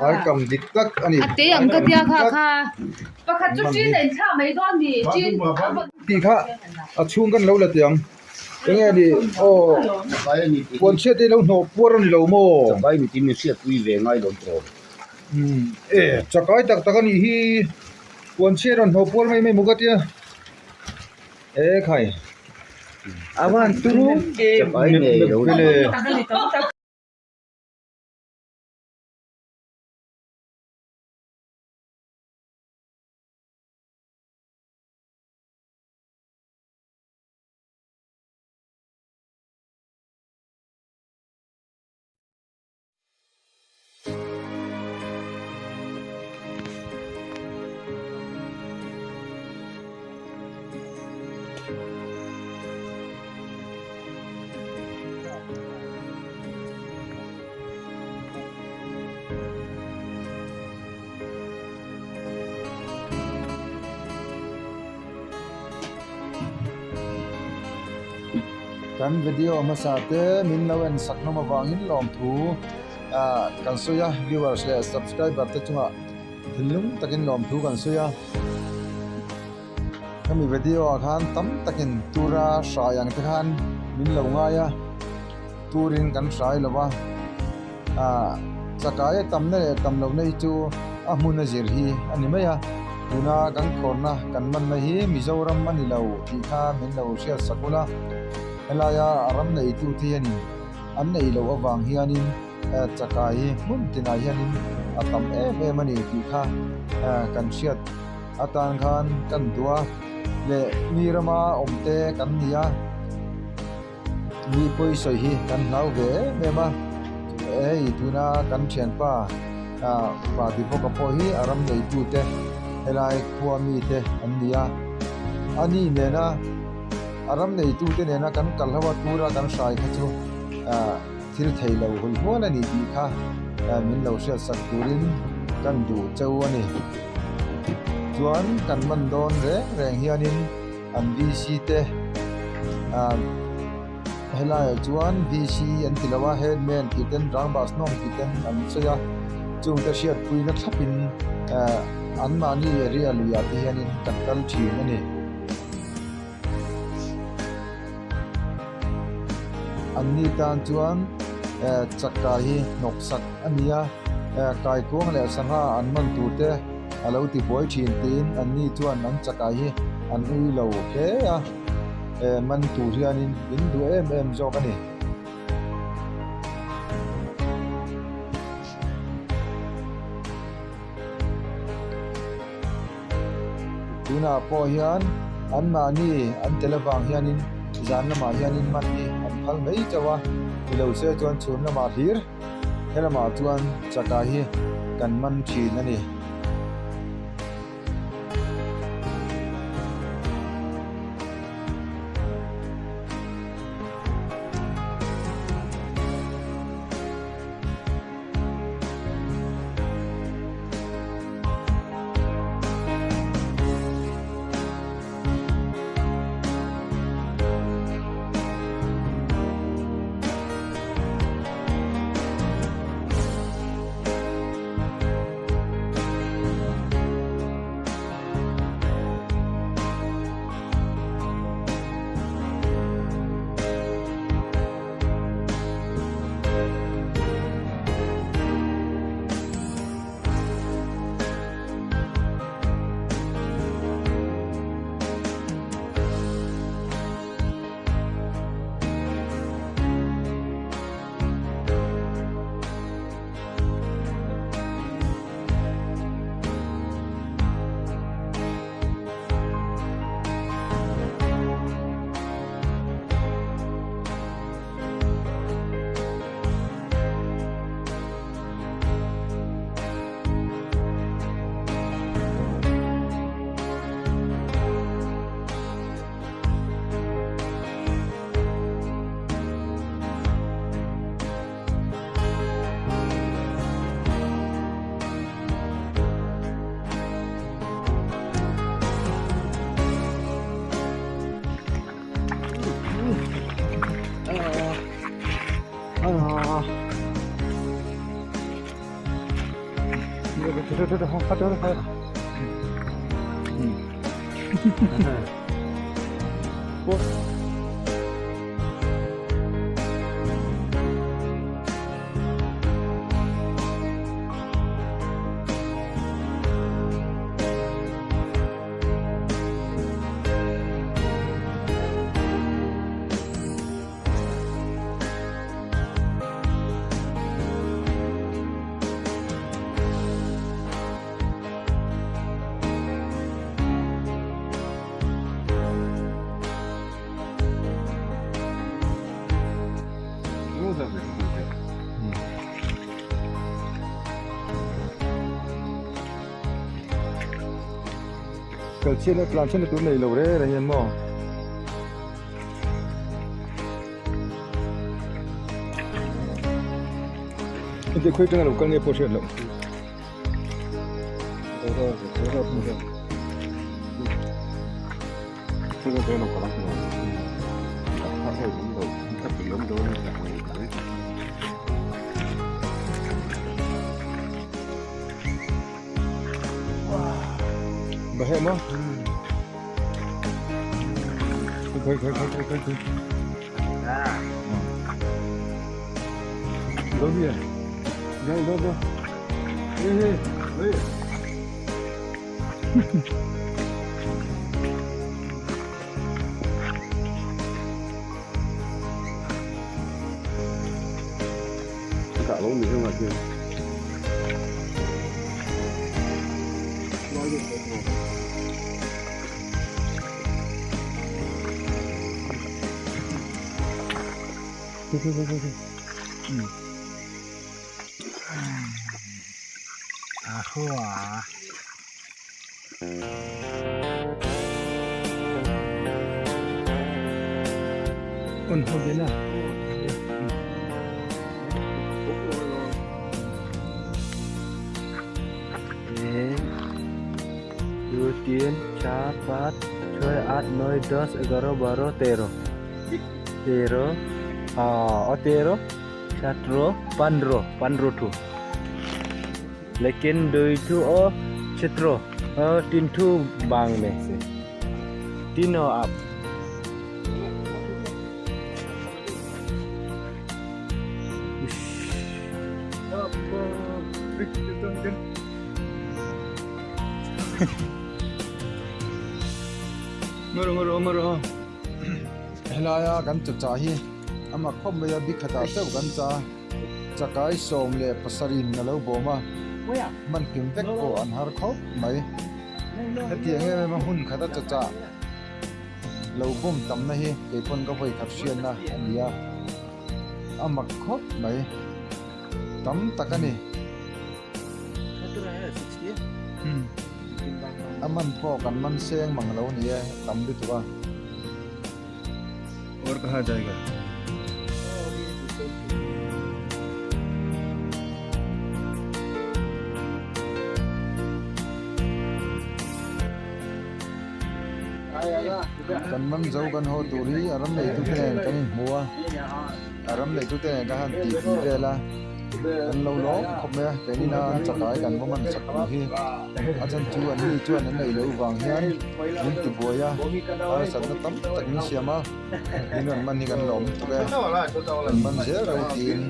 Aikam dik tak a ni. A te ang ka tia kha kha. Pakhat chu ṭin a inthlak mai dawn ni. Ṭin Tih kha a chhung kan lo la teh ang. Eng nge ni aw puan chhiat te lo hnawh puar a ni lo maw? Chakai ni tin hriatpui ve ngai lo tawh. E chakai tak tak a nih hi puan chhiat rawn hnawh puar mai mai maw ka tia. E khai a van turu Chakai ngei lo ni. Kan video hmasa te min lo en sak hlawm avangin lawmthu ah kan sawi a viewers leh subscriber te chungah thinlung takin lawmthu kan sawi a hemi video ah khan tam takin tura hrai ang te khan min lo ngai a turin kan hrai lo va ah chakai a tamna leh tam lohna hi chu a hmun a zir hi a ni mai a tuna kan khawrna kan manna hi Mizoram a ni lo tih kha min lo hriat sak ula helaia a ram neitu te hianin an neih loh avang hianin chakai hi hmun tinah hianin a tam em em a ni tih kha kan hriat atan khan kan duh a leh mi rama awm te kan ni a. Mi pawi sawi hi kan hlau ve em em a, hei tuna kan thianpa ah pa Divoka pawh hi a ram neitute helai khua mite an ni a, ani nena a ram neitute nena kan kal ho a tura kan hrai kha chu ah thil thei lo hul hual a ni tih kha min lo hriat sak turin kan duh cheu a ni. Chuan kan man dawn reng reng hianin. An VC te ah helaiah chuan VC an ti lo a headman tih ten rang bus hnawm tih ten an sawi a chungte hriatpuina thlapin eh anmahni area luiah te hianin kan kal thin a ni. Anni tan chuan eh chakka hi hnawk sak a ni a eh kaikuang leh sangha an man tur te. A lo ti buai thin tiin anni chuan an chakai hi an ui lo hle a, eh man tur hianin min duh em em zawk a ni. Tunah pawh hian anmahni an tel avang hianin zan lamah hianin man hi an phal mai chauh a, ni lo se chuan chhun lamah hlir. Helamah chuan chakai hi kan man thin a ni. Kal chhiatna tlan chhiatna tur nei lo reng reng hian maw. Heti khawi atanga lo kal nge pawh hriat loh. Bahê maw? Khoi khoi khoi khoi khoi khoi. Go here. Go go go. Hey hey hey. एक दो तीन चार पाँच छः आठ नौ दस ग्यारह बारह तेरह तेरह हाँ और तेरह सत्रह पंद्रह पंद्रह ठो लेकिन दो ठो और सत्रह और तीन ठो बांग में से तीनों आप Helaia kan chawchah hi ama khawp mai a bikhatah chauh kan cha chakai 17 in a lo bawm a hman kim vek pawh an har khawp mai hetiang em em a hun khata chawchah lo bawm tamna hi keipawn ka vawi khat hriatna a ni a a mak khawp mai tam tak a ni. A man pawh kan man seng mang lo ni e, tam lutuk a. Aur kaha jayega? Kan man zo kan haw tur hi a ram neitute nen kan inhmu a, a ram neitute nen ka han tih tih vel a, an lo lawm khawp mai a, keini na an chakai kan va man chak tur hi a chan chu an ni chuan an neih loh vang hian min ti buai a, harsatna tam tak min siam a, min rawn man hi kan lawm lutuk e, kan man zel ro tiin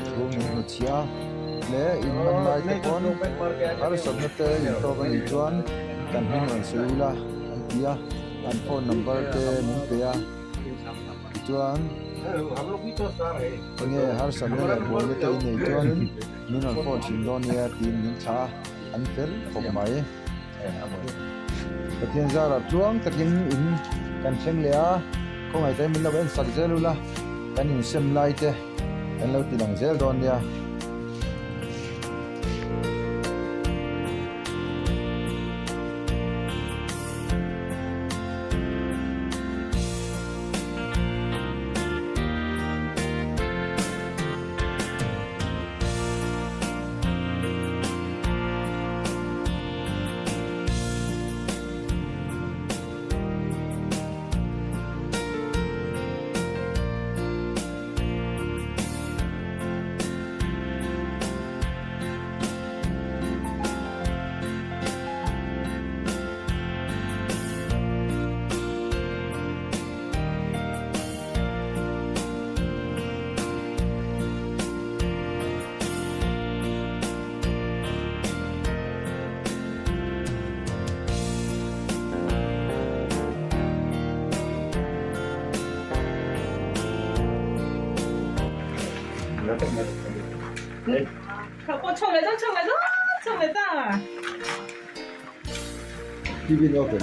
thu min hmuchhia leh in man lai te pawn harsatna te intawk a nih chuan kan hming rawn sawi ula an ti a, an phone number te min pe a, tichuan enge harsatna leh buaina te i nei chuanin min rawn phone thin dawn nia tiin min thlah a, an fel khawp mai. Pathian zarah tluang takin in kan thleng leh a, khawngaih takin min lo en sak zel ula, kan insem lai te kan lo ti lang zel dawn nia. Keep it open.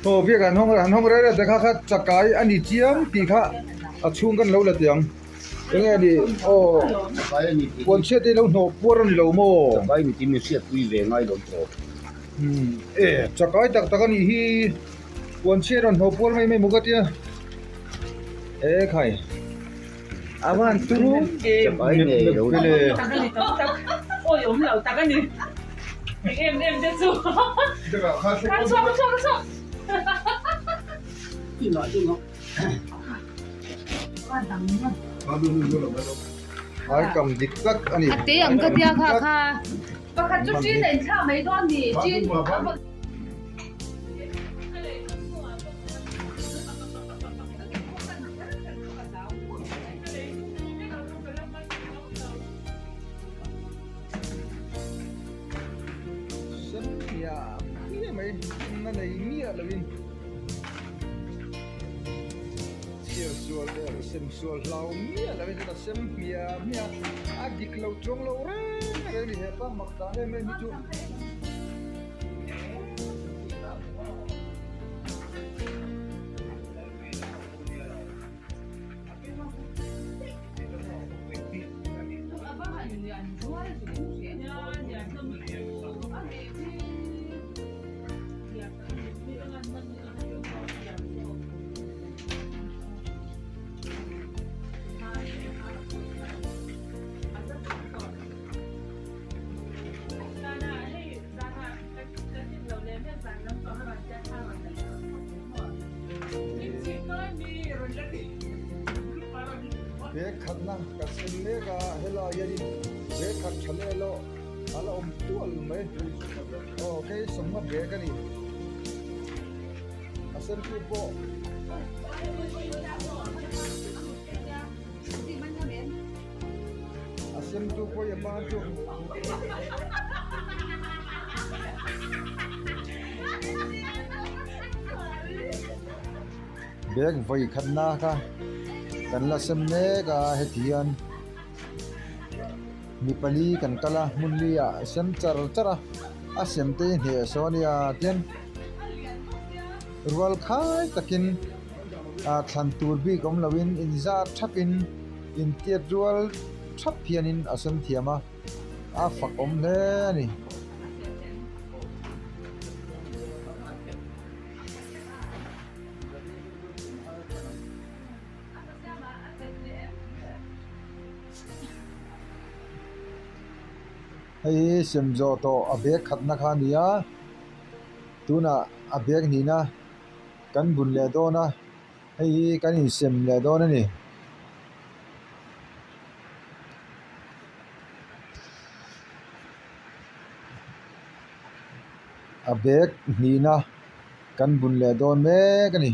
Aw biak an hawng an hawng rei rei te kha kha chakai a ni chiang tih kha a chhung kan lo la tih ang eng nge ni aw puan chhiat te hi lo hnawh puar a ni lo maw Chakai ni tih min hriatpui ve ngai lo tawp. E chakai tak tak a nih hi puan chhiat rawn hnawh puar mai mai maw ka tia e khai a van turu Chakai ngei lo ni. Ai kam dik tak a ni. A te ang ka tia kha kha. Pakhat chu ṭin a inthlak mai dawn ni, ṭin a vawn. Sen hmiah hmiah mai na nei miah lovin chhiar sual leh sem sual hlau miah lovin chuta sem hmiah hmiah a dik lo chuang lo reng reng a ni hepa mak dan em em hi chu. Bag khatna ka sem mek a helai hianin bag khat tha leh loh a la awm tual mai aw kei sawmna bag a ni a sen tu pawh. A sem tu pawh i a ban chu. Bag vawi khatna kha kan la sem mek a heti hian mi pali kan kal a hmun li ah a sem char char a a sem te hi hneh sawn a nia tian rual khai takin ah thlan tur bik awm loin inzar thapin. Intiat rual thap hianin a sem thiam a, a fak awm hle a ni. Hei hi sem zawh tawh a bag khatna kha a ni a, tunah a bag hnihna kan bun leh dawn a. Hei hi kan insem leh dawn a ni. A bag hnihna kan bun leh dawn mek a ni.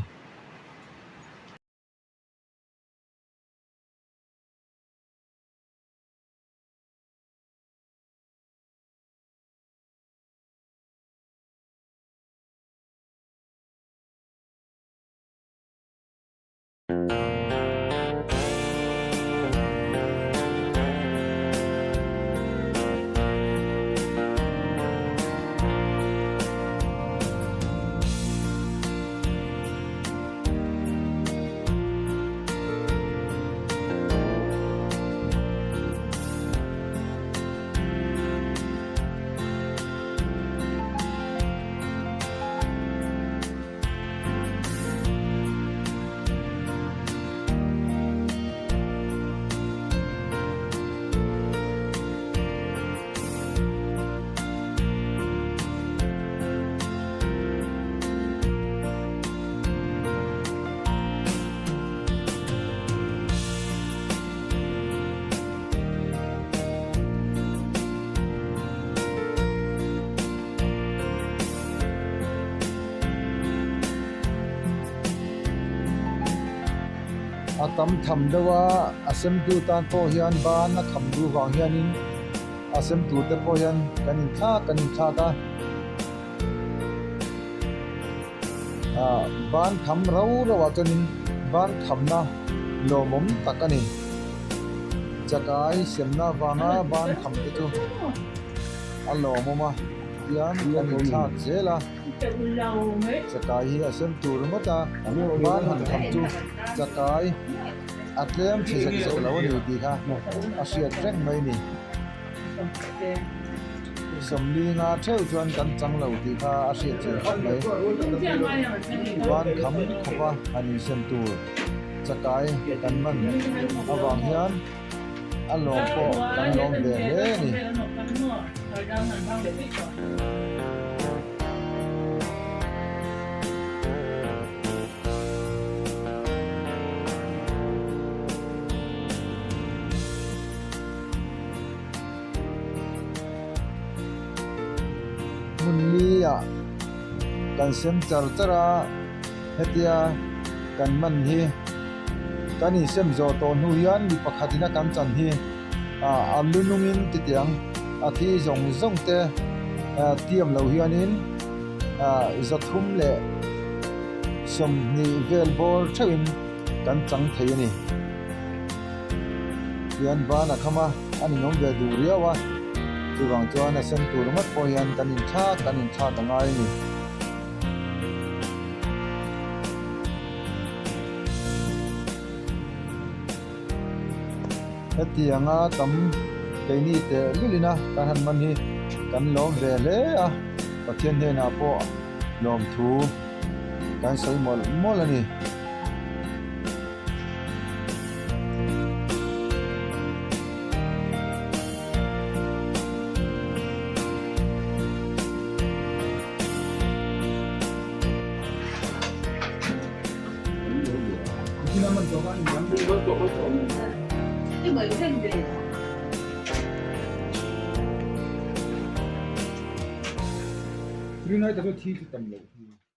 A tam tham deuh a, a semtu tan pawh hian ban a kham duh vang hianin a sem tur te pawh hian kan inthlak kan inthlak a. Ah ban kham rau rauh ah chuanin ban khamna lawmawm tak a ni. Chakai semna vanga ban kham te chu a lawmawm a tian kan inthlak zel a. Chakai hi a sem tur ringawt a, ban han kham chu chakai a tlem chhe zek zek lo a ni tih kha a hriat reng mai a ni. Sawmli nga theuh chuan kan chang lo tih kha a hriat chian khawp mai. Ban kham khawpa han insem tur chakai kan man avang hian a lawm pawh kan lawm ve hle a ni. Hmun li ah kan sem char char a, hetia kan man hi kan insem zawh tawh hnu hian mi pakhat ina kan chan hi ah a lu nungin titiang a thi zawng zawng te tiam lo hianin ah zathum leh sawmhnih vel bawr theuhin kan chang thei a ni. Hian ban a kham a, a ninawm ve duh riau a, chuvang chuan a sen tur ringawt pawh hian kan inthlak kan inthlak a ngai a ni. Hetianga tam keini teh lulin a kan han man hi kan lawm ve hle a, Pathian hnenah pawh lawmthu kan sawi mawlh mawlh a ni.